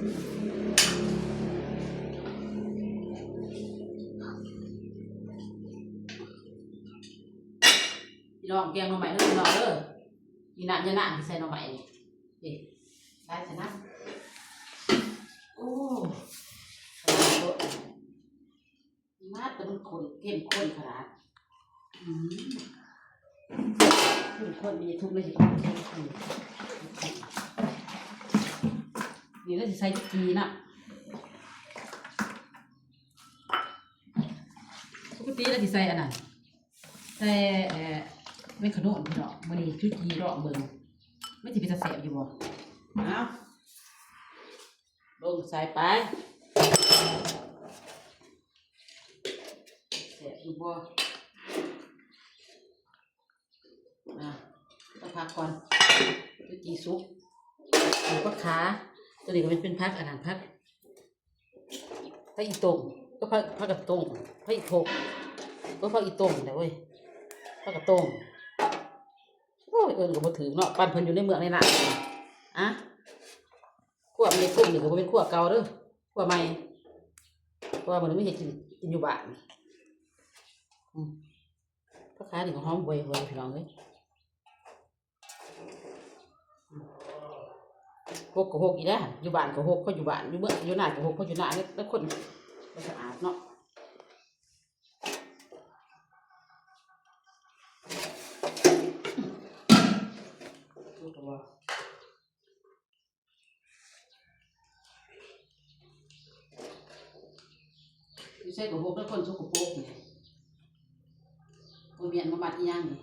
ພີ່ນ້ອງ ແກງໜໍ່ໄມ້ເດີພີ່ນ້ອງເດີ. ນີ້ນະ ຢ່ານະ ຊິໃສ່ໜໍ່ໄມ້ນີ້ ເອີ ໄດ້ຊະນະ. ໂອ້ ຂະໜາດໂລດ ມາແຕ່ມັນຂຸ້ນ ເຂັ້ມຂຸ້ນຂະໜາດ. ອືມ ເຂັ້ມຂຸ້ນ ມີທຸກເລີຍ ນີ້ລະຊິໃສ່ຈຸກີນະ. ປົກກະຕິລະຊິໃສ່ອັນນັ້ນ ແຕ່ ເອີ ແມ່ນຂະໜູນພີ່ນ້ອງ ມື້ນີ້ຈຸດຈີລອງເບິ່ງ ມັນຊິເປັນຕາແຊບຢູ່ບໍ່? ເອົາ ລົງໃສ່ໄປ ແຊບຢູ່ບໍ່? ອ່າ ເອົາຜັກກ່ອນ ຈຸດຈີສຸກ ເອົາຜັກຂາ ຕົວນີ້ກໍເປັນ ເປັນຜັກອັນນັ້ນ ຜັກ ຜັກອີ່ຕົງ ກໍຜັກ ຜັກກະຕົງ ຜັກອີ່ທົກ ກໍຜັກອີ່ຕົງແຫຼະເວີຍ ຜັກກະຕົງ. ໂອ້ຍ ເອີ້ນກໍບໍ່ຖືກເນາະ ປັນເພິ່ນຢູ່ໃນເມືອງໃນນາ. ອ່ະ ຄົວແມ່ກຸ້ງນີ້ກໍບໍ່ແມ່ນຄົວເກົ່າເດີ ຄົວໃໝ່ ເພາະວ່າມື້ນີ້ມີເຮັດກິນ ກິນຢູ່ບ້ານ. ອືມ ຜັກຂານີ້ກໍຫອມຫວຍໆ ພີ່ນ້ອງເອີຍ. ຫົກກໍຫົກອີກແລ້ວ ຢູ່ບ້ານກໍຫົກ ເພາະຢູ່ບ້ານ ຢູ່ເມືອງ ຢູ່ນາກໍຫົກ ເພາະຢູ່ນາ ແລ້ວຄົນບໍ່ສະອາດເນາະ. ຢູ່ໃສກໍຫົກ ແລ້ວຄົນສົກກະປົກນີ້ ໂອ້ຍ ແມ່ນມາມັດອີ່ຫຍັງນີ້.